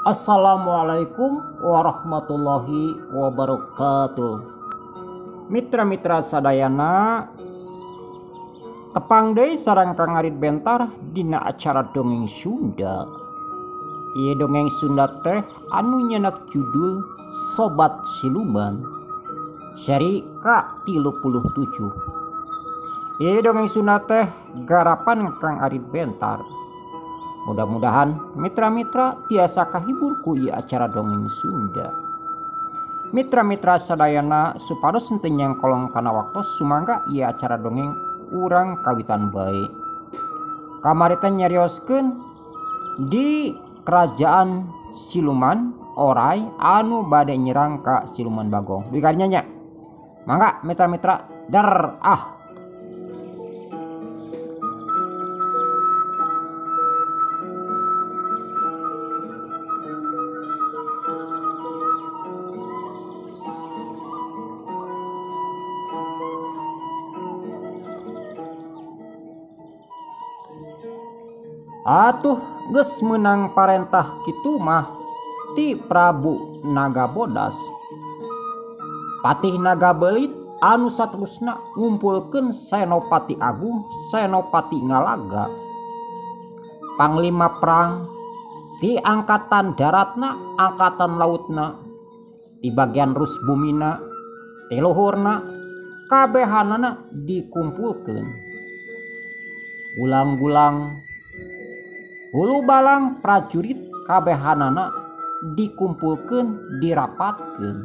Assalamualaikum warahmatullahi wabarakatuh. Mitra-mitra sadayana, tepang deui sareng Kang Arit Bentar dina acara dongeng Sunda. Ieu dongeng Sunda teh anu nyenak judul Sobat Siluman seri K37. Ieu dongeng Sunda teh garapan Kang Arit Bentar. Mudah-mudahan mitra-mitra tiasa kahibur ku ieu acara dongeng Sunda. Mitra-mitra sadayana supados henteu nyengkolong kana waktos sumangga ieu acara dongeng urang kawitan bae. Kamari teh nyarioskeun di kerajaan Siluman Orai anu bade nyerang ka Siluman Bagong. Dugi kadinya nya. Mangga mitra-mitra der ah. Atuh geus meunang parentah kitu mah ti Prabu Nagabodas. Patih Nagabelit anu saterusna ngumpulkeun Senopati Agung, Senopati Ngalaga, Panglima Perang ti angkatan daratna, angkatan lautna, di bagian rus bumina, ti luhurna, kabehanana dikumpulkeun. Gulang-gulang hulu balang prajurit kabehanana dikumpulkeun, dirapatkeun.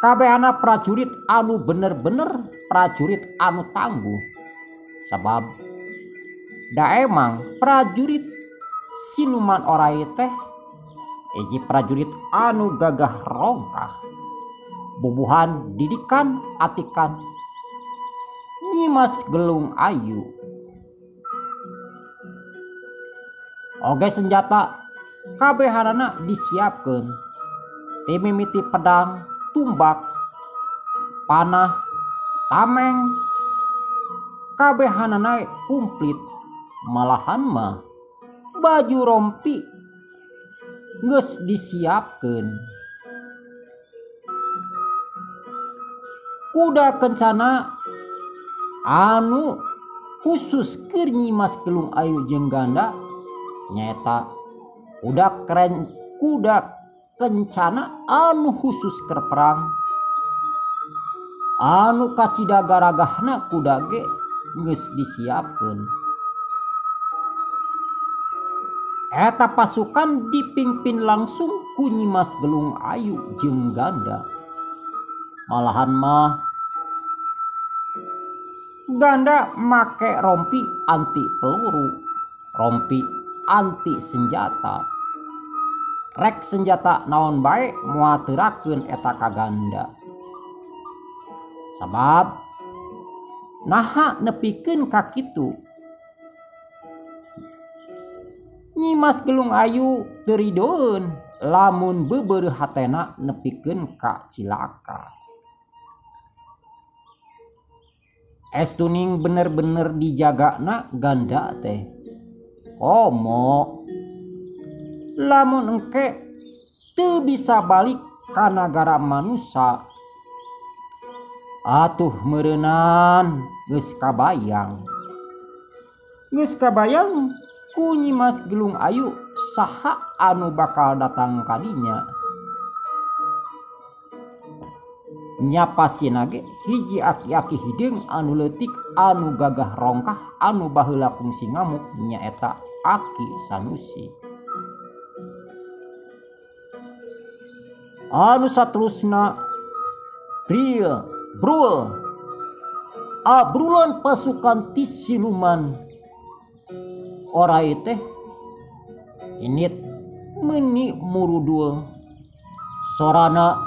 Kabehana prajurit anu bener-bener prajurit anu tangguh. Sabab da emang prajurit Siluman Orai teh hiji prajurit anu gagah rongkah. Bubuhan didikan atikan Nyimas Gelung Ayu. Oge senjata kabehanana disiapkeun. Ti mimiti pedang, tumbak, panah, tameng, kabehanana komplit. Malahan mah baju rompi geus disiapkeun. Kuda kencana anu khusus keur Nyimas Gelung Ayu jeung Ganda nyaeta kuda keren, kuda kencana anu khusus keur perang, anu kacida garagahna kuda ge geus disiapkeun. Eta pasukan dipimpin langsung ku Nyimas Gelung Ayu jeung Ganda. Malahan mah Ganda make rompi anti peluru, rompi anti senjata. Rek senjata naon bae moal teurakeun eta ka Ganda. Sabab naha nepikeun ka kitu. Nyimas Gelung Ayu teu ridoeun lamun beubeureuh hatena nepikeun ka cilaka. Estuning bener-bener dijagana Ganda teh. Komo lamun engke teu bisa balik ka nagara manusa. Atuh meureunan geus kabayang. Geus kabayang ku Nyimas Gelung Ayu saha anu bakal datang kadinya. Nya pasina ge hiji aki-aki hideung anu leutik anu gagah rongkah anu baheula kungsi ngamuk nyaeta Aki Sanusi. Anu saterusna bril brul abrulan pasukan ti Siluman Orai teh init meuni murudul, sorana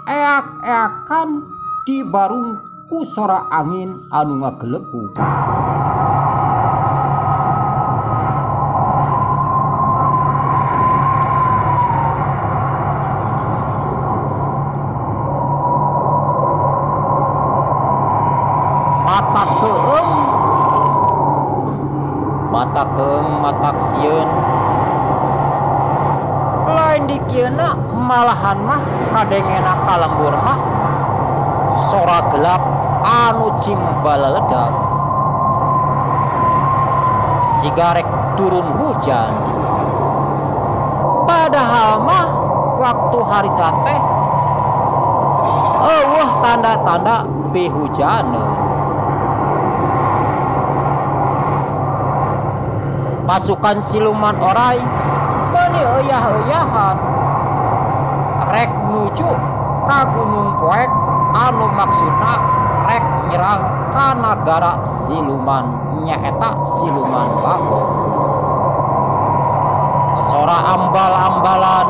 eak-eakan dibarung ku sora angin anu ngagelegug. Mata keung, matak sieun. Ngan dikieuna malahan mah kadengena kalembur mah sora gelap anu cing baleledag. Sigarek turun hujan. Padahal mah waktu harita teh eueuh tanda-tanda pihujaneun. Pasukan siluman orai meuni euyah-euyahan rek nuju ka Gunung Poek anu maksudna rek nyerang ka nagara siluman nyaeta siluman Bagong. Sora ambal-ambalan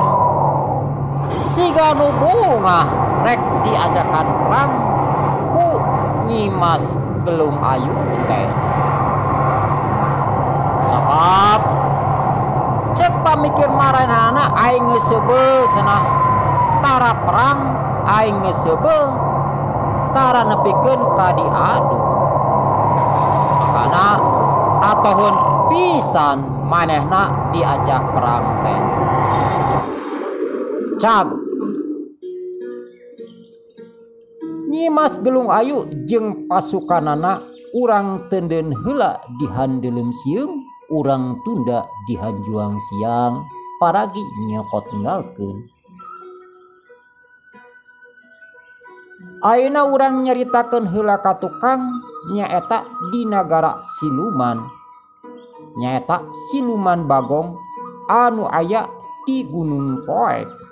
siga nu bungah rek diajakan perang ku Nyimas Gelung Ayu teh. Sabab cek pamikir maranehna aing geus seubeuh cenah tara perang aing geus seubeuh tara nepikeun ka diadu. Makana atoheun pisan manehna diajak perang teh. Cag Nyimas Gelung Ayu jeung pasukanana urang teunden heula di handeuleum sieum, urang tunda di hanjuang siang, paragi nyokot nggalkeun. Ayeuna urang nyaritakeun heula ka tukang nyaeta di nagara siluman. Nyaeta siluman Bagong anu aya di Gunung Poek.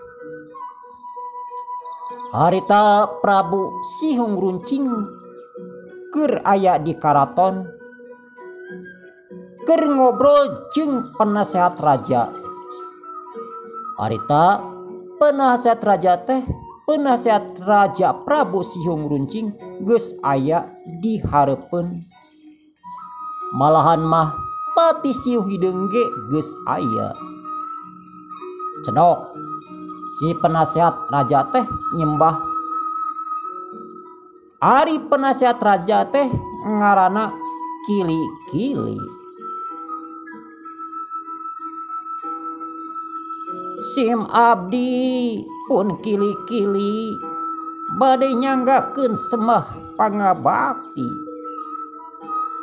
Harita Prabu Sihung Runcing keur aya di karaton keur ngobrol jeung penasehat raja. Harita penasehat raja teh penasehat raja Prabu Sihung Runcing geus aya di hareupeun. Malahan mah Pati Siu Hideung ge geus aya. Cenok si penasehat raja teh nyembah. Ari penasehat raja teh ngaranna Kili-kili. Sim abdi pun kili-kili bade nyanggakeun semah pangabakti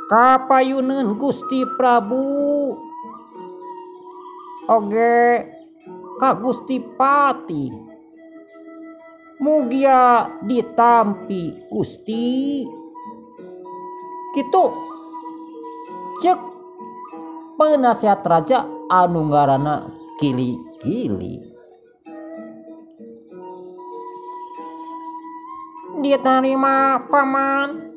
kapayuneun Gusti Prabu oge ka Gusti Pati. Mugia ditampi Gusti. Kitu cek penasehat raja anu ngaranna Kili-kili. Diterima paman.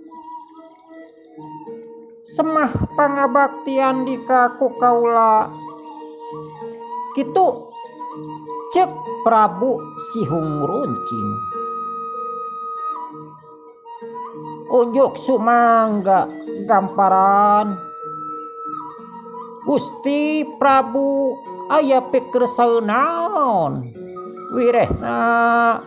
Semah pangabaktian dika ku kaula. Kitu cek Prabu Sihung Runcing. Unjuk sumangga gamparan Gusti Prabu aya pikersau naon wirehna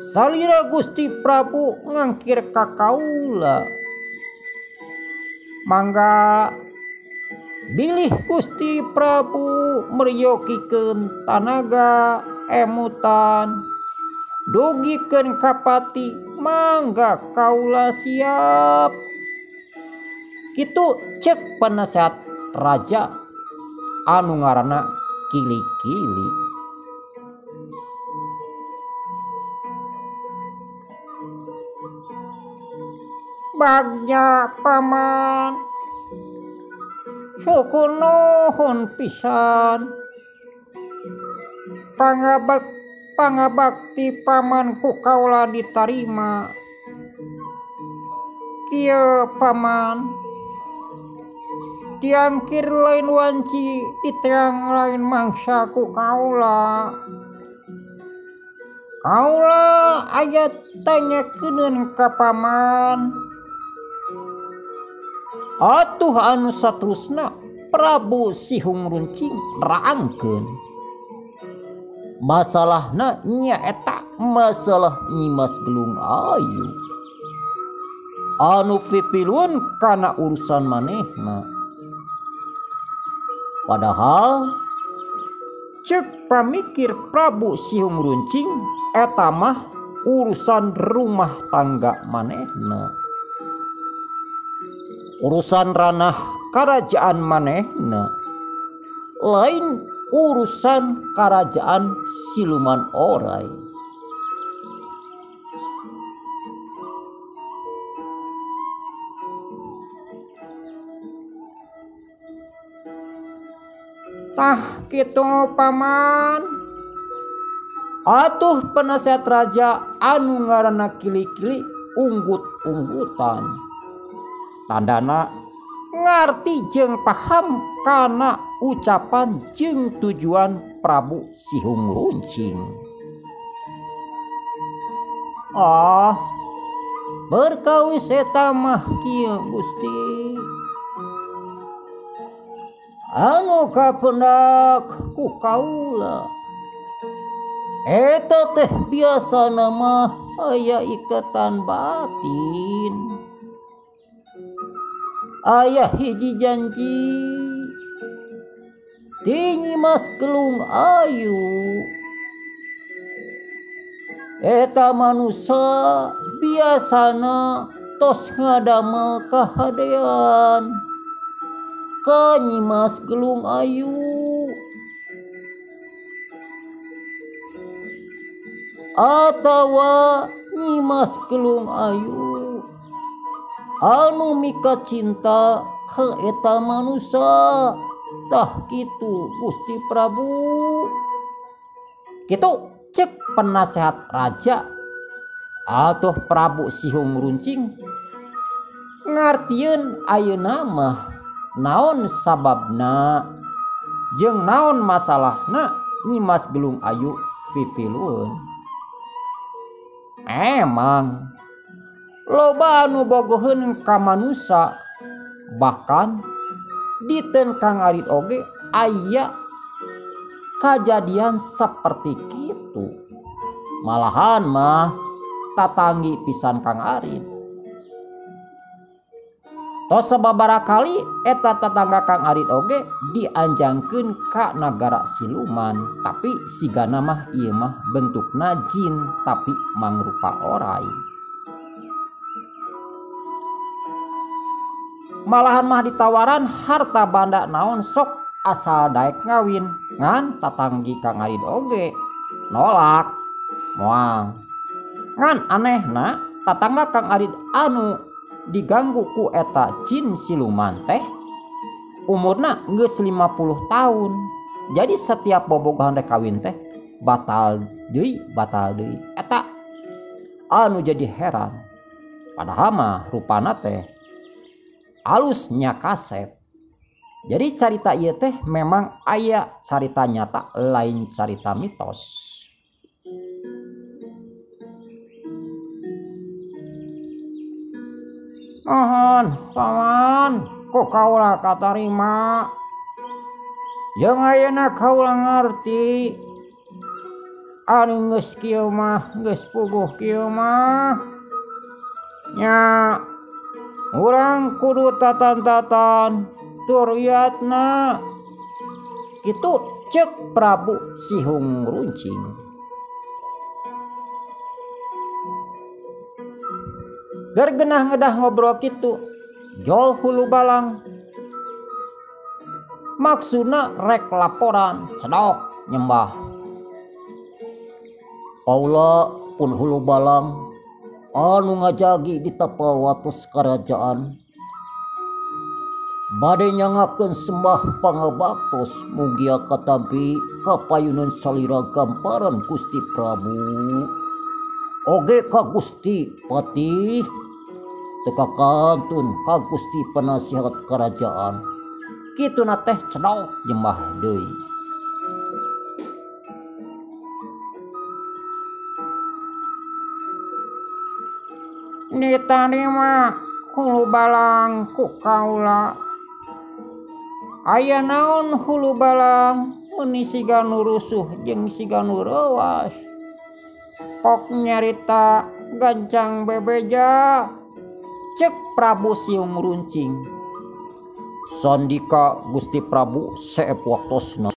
salira Gusti Prabu ngangkir ka kaula. Mangga bilih Gusti Prabu meryokikeun tanaga emutan dugikeun ka pati mangga kaula siap. Kitu cek penasehat raja anu ngaranna Kili-kili. Bagja paman, syukur nuhun pisan pangabakti paman ku kaula ditarima. Kieu paman, diangkir lain wanci, diteang lain mangsa ku kaula. Kaula aya tanyakeun ka paman. Atuh anu saterusna Prabu Sihung Runcing raangkeun. Masalahna nyaeta masalah Nyimas Gelung Ayu anu pipiluan kana urusan manehna. Padahal Cek pamikir Prabu Sihung Runcing eta mah urusan rumah tangga manehna, urusan ranah kerajaan manehna, lain urusan kerajaan siluman orai. Tah kitu paman. Atuh penasehat raja anu ngaranna kili-kili unggut-unggutan. Tandana ngarti jeung paham kana ucapan jeung tujuan Prabu Sihung Runcing. Ah, berkawis eta mah kieu Gusti. Anu kapendak ku kaula. Eta teh biasana mah aya ikatan batin. Aya hiji janji ti Nyimas Gelung Ayu. Eta manusa biasana tos ngadamel kahadean ka Nyimas Gelung Ayu. Atawa Nyimas Gelung Ayu anu mika cinta ka eta manusa. Tah kitu Gusti Prabu. Kitu cek penasehat raja. Atuh Prabu Sihung Runcing ngartieun ayeuna mah naon sababna jeung naon masalahna Nyimas Gelung Ayu pipilueun. Emang loba anu bogoheun ka manusa, bahkan diten Kang Arid oge aya kajadian seperti kitu. Malahan mah tatanggi pisan Kang Arid. Tos sababaraha kali eta tatangga Kang Arid oge dianjangkeun ka nagara siluman, tapi sigana mah ieu mah bentukna jin tapi mangrupa orai. Malahan mah ditawaran harta banda naon sok asal daek ngawin, ngan tatanggi Kang Arid oge nolak moal. Ngan anehna tatangga Kang Arid anu diganggu ku eta jin siluman teh umurna geus 50 tahun. Jadi setiap bobogohan rek kawin teh batal deui, batal deui. Eta anu jadi heran. Padahal mah rupana teh alusnya kasep. Jadi carita ieu teh memang aya carita nyata lain carita mitos. Mohon paman ku kaula katarima. Jeung ayeuna kaula ngarti anu geus kieu mah geus puguh kieu mah. Nya urang kudu tatan-tatan turiatna. Kitu cek Prabu Sihung Runcing. Gergenah ngedah ngobrol kitu jol hulu balang. Maksudna rek laporan cedok nyembah. Paula pun hulu balang anu ngajagi di tapal wates kerajaan. Bade nyangakeun sembah pangabaktos mugia katampi kapayunan salira gamparan Gusti Prabu. Oge ka Gusti Patih teka kantun ka Gusti penasihat kerajaan. Kituna teh cedok nyembah deui. Ditarima hulu balang ku kaula. Aya naon hulu balang meuni siga nu rusuh jeung siga nu reuas. Pok nyarita gancang bebeja. Cek Prabu Siung Runcing. Sandika Gusti Prabu seep waktosna.